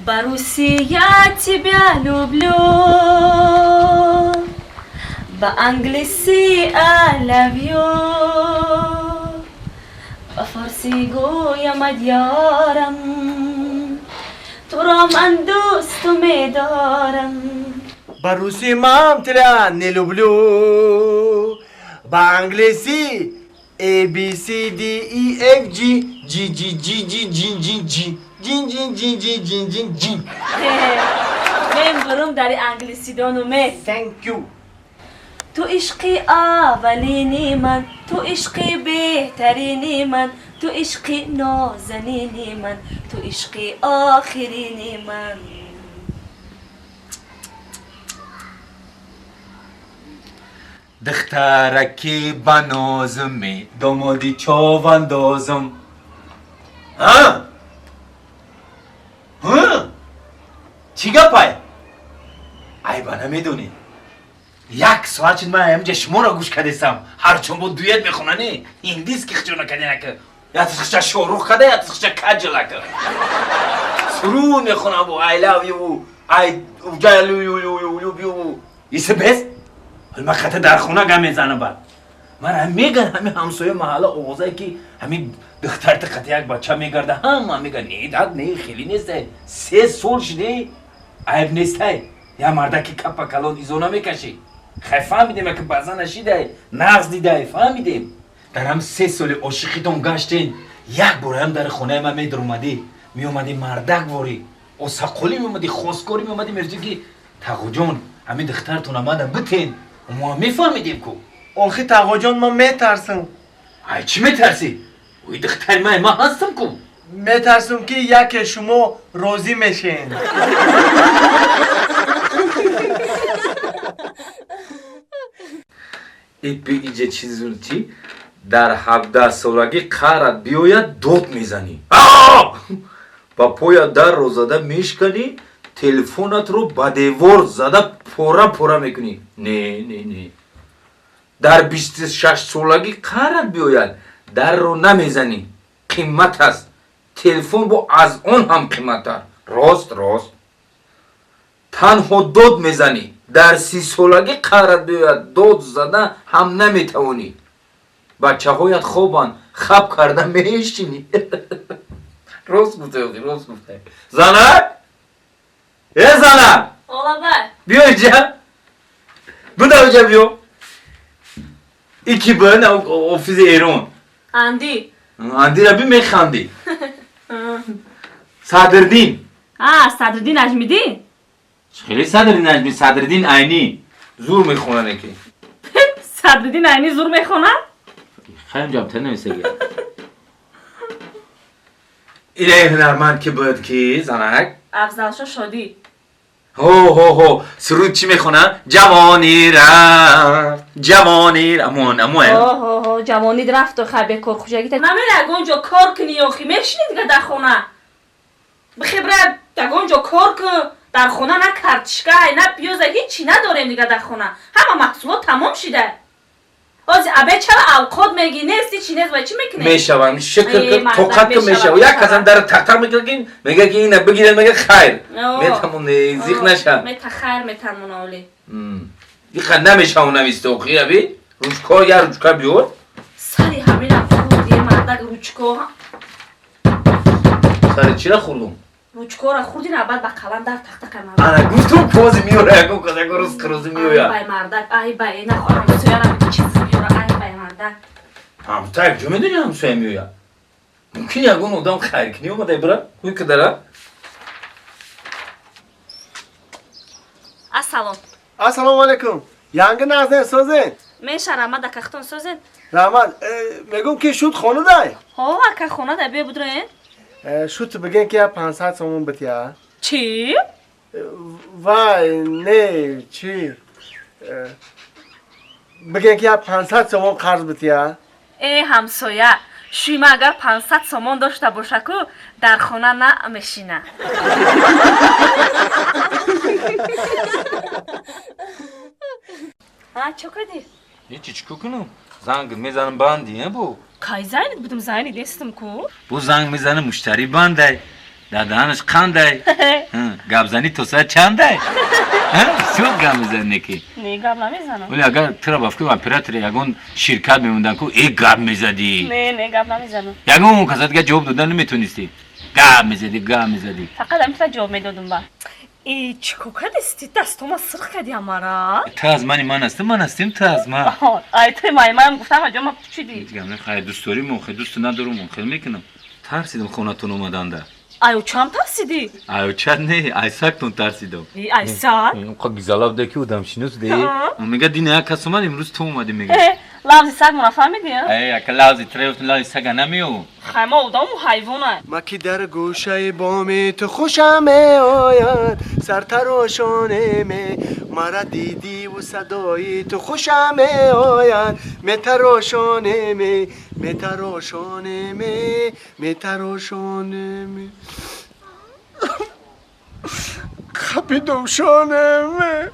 Ба-русски я тебя люблю, ба-англиси I love you, ба-форсӣ гӯямад ёрам, туро ман дӯсту медорам. Ба-русски мам тебя не люблю. Ба-англиси A, B, C, D, E, F, G, G, G, G, G, G, G, G, G, G, G, G, G, G, G. Мен бурум дари англисидону ме. Thank you. Ту ишқи аввалини ман, ту ишқи беҳтарини ман, ту ишқи нозанини ман, ту ишқи охирини ман. Духтараки ба нозуме, домоди човандозум. А? Ҳа? Чӣ гапай? Айба намедонӣ. Як соат шуд ман ҳамҷа шуморо гӯш кардесам. Ҳарчон бо дуэт мехонани, индиски хичона кадинака. Як тисхича Шоҳрух када, як тисхича Каҷалака. Суруд мехонам бо I love you, I love you. Исе бес? Ман хата дар хона гам мезанам баъд. Ман ҳам меган ҳами ҳамсоя маҳалла оғозае ки ҳами духтарта қати як бача мегарда, ҳама меган не, дад не, хеле нестай. 3 сол шиде, айб нестай. Я мардаки капа калон изо намекашӣ. Хай фаҳмидем, ки баъзан нашидай, нағз дидай, фаҳмидем. Дар ҳам 3 соли ошиқитон гаштен, як бор ҳам дар хонаи ман медаромадӣ, меомадӣ мардак ворӣ, осаққолӣ меомадӣ, хосгорӣ меомадӣ, мегуфтӣ ки тағоҷон, ҳамин духтартон омада битен. Мо ҳам мефаҳмидем ку. Охи тағоҷон, ман метарсам. Ай чӣ метарсӣ? Ой духтари ман, ман ҳастам ку. Метарсам ки яке шумо розӣ мешен. Иҷа чизу чӣ? Дар 17 солагӣ қарат биёяд, дод мезанӣ. Ба поя дарро зада мешканӣ, телефонатро ба девор зада пора пора мекунӣ. Не, не, не. Дар 26 солагӣ қарат биёяд, дарро намезанӣ. Қимат аст. Телефон бо аз он ҳам қиматтар. Рост, рост. Танҳо дод мезанӣ. Дар 30 солагӣ қарат биёяд, дод зада ҳам наметавонӣ. Бачаҳоят хобанд, хаб карда мешинӣ. Рост гуфта, рост гуфта. Занак? Э занак! Олабай. Биё инҷа. Буда инҷа биё. Ики бин офиси Эрон. Анди. Андира би механди. Садриддин. А, Садриддин Наҷмиддин? Хеле Садриддин Наҷмиддин, Садриддин Айнӣ. Зур мехонад ки. Садриддин Айнӣ зур мехонад? Хайм ҷам та нависаги. Илаи ҳунарманд ки буд ки занак? Афзалшо Шодӣ. Ҳо, ҳо, ҳо. Суруд чӣ мехонад? Ҷавонӣ рафт, ҷавонӣ рафт. Амон, амон. Ҳо, ҳо, ҳо, ҷавонӣ рафт, хай бекор хушагӣ та. Намера ягон ҷо кор кунӣ охи, мешинӣ дига дар хона. Бихебра ягон ҷо кор кун, дар хона на картишкай, на пиёза, ҳеҷ чӣ надорем дига дар хона. Ҳама маҳсулот тамом шида. Ози абе чаро авқот мегӣ, нест, ҳеҷ чӣ нест, ва чӣ мекунӣ? Мешавам, шукр Э, кун, мардак, тоқат кун, мешавам, мешавам. Як касам дар тақ-тақ мекунад, ки мегӯяд ки ина бигиред, мегӯяд хайр. Метамоне, зиқ наша. Мета хайр метамона оли. Иқа намешавам нависта охи, аби? Ручко, я ручка биёр. Сари ҳамина хурди, мардак, ручко. Сари чира хурдум? Ручкора хурди, на баъд ба қалам дар тахта қамар. Ана гуфтум пози миёра, ягон кас, ягон рӯз қирӯзӣ миёя. Ай бай мардак, ай бай, нахоҳам ҳамсояра чиз миёра, ай бай мардак. Ҳамсоя ҷо медонӣ ҳамсоя миёя? Мумкин ягон одам хайркунӣ омада, бира? Ҳуй кадара? Ассалом. Ассалому алайкум. Янги назне созен? Меша раҳмат, акахтон созен? Раҳмат. Мегум ки шуд хона дай? Ҳо, ака хона дай, биё будроен. Шуд бигем ки я 500 сомон битя. Чӣ? Вай, не, чӣ? Бигем ки я 500 сомон қарз битя. Э, ҳамсоя, шуй ма агар 500 сомон дошта боша ку, дар хона намешина. Ҳа, чо кардӣ? Ҳечи чӣ кунам? Занг мезанам банди, ҳа бу? Кай зайнид будам, зайнид нестам ку? Бу занг мезанам муштари бандай. Дар даҳанаш қандай? Гапзанӣ то соат чандай? Бисёр гап мезанӣ ки. Не, гап намезанам. Вале агар тура ба фикри оператори ягон ширкат мемондан ку, э гап мезадӣ. Не, не, гап намезанам. Ягон каса дига ҷавоб додан наметонистӣ. Гап мезадӣ, гап мезадӣ. Фақат ҳамиса ҷавоб медодум ба. Э, чӣ кор кардисти? Дастома сирх кардӣ ҳамара? Ту аз мани ман ҳастӣ, ман ҳастим ту аз ман. Ай ту май ман гуфтам аҷо ма пучидӣ. Ҳеҷ гап не, хайр дӯстдорӣ мо, хел дӯсту надорум, хел мекунам. Тарсидам хонатон омаданда. Ай очам тарсидӣ? Ай очат не, ай сагтон тарсидам. Э, ай саг? Қа гизалаб де ки одамшинос де. Мега дина як кас омад, имрӯз ту омадӣ мега. Э, лавзи саг мона фаҳмидӣ? Э, ака лавзи тра ёфтам, лавзи сага намеёвам. Хай ма одаму ҳайвона. Ма ки дар гӯшаи боми ту хушам меояд, сартарошоне ме мара дидиву садои ту хушам меояд, метарошоне ме, метарошоне ме, метарошоне ме, қапидумшоне ме,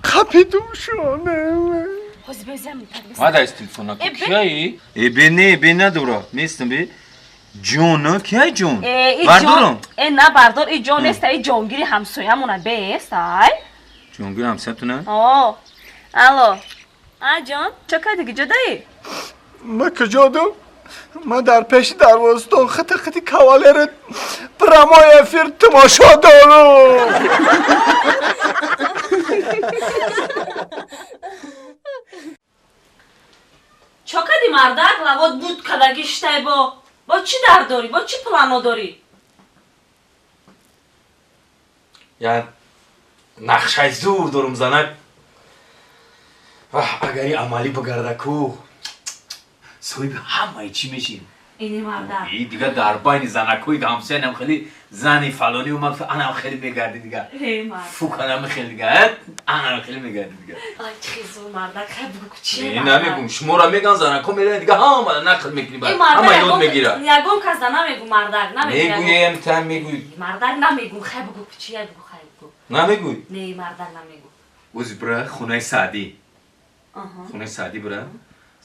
қапидумшоне ме. Ҳозир безам так бис. Ма даст телефона Э, бе- кияи? Э, бе не, бе надора. Нестам бе. Ҷон, кияй ҷон? Э, и Бардорам. ҷон, э, на бардор, и ҷон нест, и ҷонгири ҳамсоямона бест, ай. Ҷонгири ҳамсоятона? О, алло. А ҷон, чо кардӣ, куҷодаӣ? Ма куҷодум? Ма дар пеши дарвозатон хити хити кавалери прямой эфир тамошо дорум. Чо кардӣ, мардак? Лавот буд кадаги штай бо. Бо чӣ дард дорӣ? Бо чӣ плано дорӣ? Я нақшаи зур дорум, занак. Ваҳ, агари амалӣ бигарда ку, соҳиби ҳамаи чӣ мешим. Ини мардак. И дига дар байни занакҳои ҳамсоянам хеле зани фалонӣ омад, анам хеле мегарди дига. Э, мардак. Фуканам хеле дига, анам хеле мегарди дига. Ай, чӣ зур, мардак, хай бугу ку чӣ? Не, намегум, шуморо меган, занакҳо мераванд дига, ҳама нақл мекунӣ, баъд ҳама ёд мегира. Ягон кас да намегу, мардак, намегу. Мегӯем, та мегӯй. Мардак, намегу, хай бугу ку чӣ, бугу, хай бугу. Намегӯй? Не, мардак, намегу. Ози бира хонаи Саъдӣ. Хонаи Саъдӣ бира,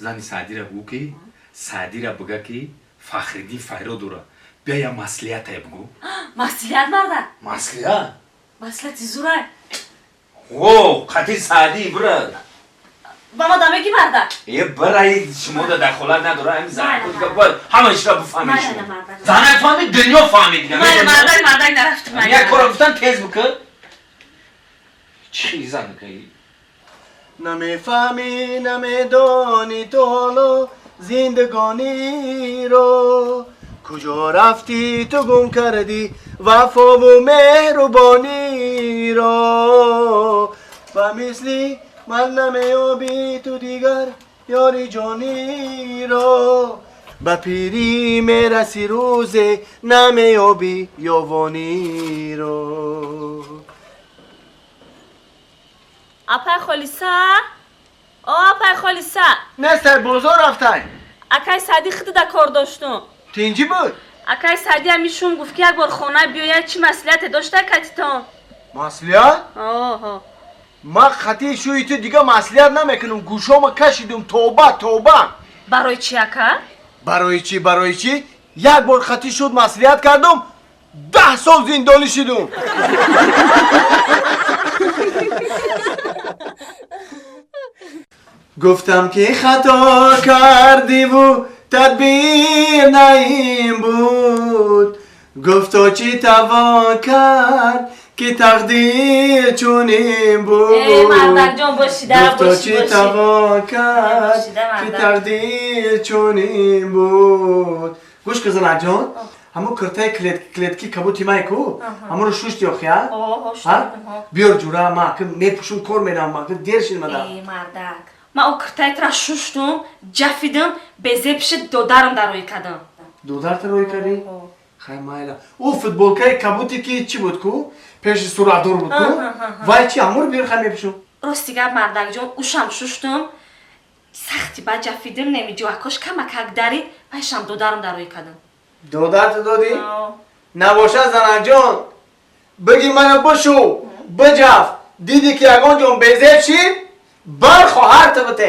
зани Саъдира бугӯ ки Саъдира бига ки Фахриддин файро дора. Бия я маслиҳатае бугӯ. Маслиҳат, мардак? Маслиҳат? Маслиҳати зурай. О, қати Саъдӣ бира. Ба ма дамеги, мардак? Е, бираи, шумо да дахолат надора, ҳами занако дига бояд ҳама ишра бифаҳмед Майла, шумо. мардак. Занак фаҳмид, дунё фаҳмид дига. Майла, мардак, мардак, нарафтум. Як кора гуфтан тез бикун. Чӣ занакаи? Намефаҳмӣ, намедонӣ ту ҳоло зиндагониро. Куҷо рафтӣ ту, гум кардӣ вафову меҳрубониро. Ба мисли ман намеёбӣ ту дигар ёри ҷониро. Ба пирӣ мерасӣ рӯзе, намеёбӣ ёвониро. Апай Холиса? О, апай Холиса. Нестай, бозор рафтай. Акай Саъдӣ худуда кор доштум. Тинҷӣ буд? Акай Саъдӣ ҳами шум гуфт ки як бор хона биёяд, чӣ маслиҳате дошта катитон. Маслиҳат? Оҳо. Ман хати шӯи ту дига маслиҳат намекунам, гӯшома кашидум, тоба, тоба. Барои чӣ, ака? Барои чӣ, барои чӣ? Як бор хати шуд маслиҳат кардум, 10 сол зиндонӣ шидум. Гуфтам ки хато кардиву тадбир наим буд, гуфто чӣ тавон кард ки тақдир чунин буд. Э, мардакҷон, бошида, гуфто боши, чӣ боши. тавон кард Бошида, ки мардак. тақдир чунин буд. Гӯш кун, занакҷон, ҳамун киртаи клетки кабути май ку, ҳамонро шушти охи, а? Оҳо, Ҳа? шуштам. Биёр, ҷура, ма ки мепӯшум, кор меравам, ма ки дер шид мада. Э, мардак, ман о киртаи тура шуштум, ҷафидам, безеб шид, додарам дароӣ кардам. Додарта рӯй кардӣ? Хай, майла. Ӯ футболкаи кабуте ки чӣ буд ку, пеши суратдор буд ку, вай чи? Ҳамонро биёр, хай мепӯшум. Рости гап, мардакҷон, ушам шуштум, сахти ба ҷафидим, неми ҷӯакош камакак дарид, вайшам додарам дароӣ кардам. Додарта додӣ? Набошад, занакҷон, биги мана бушу, биҷаф, дидӣ ки ягон ҷон безеб шид, бар хоҳарта бите.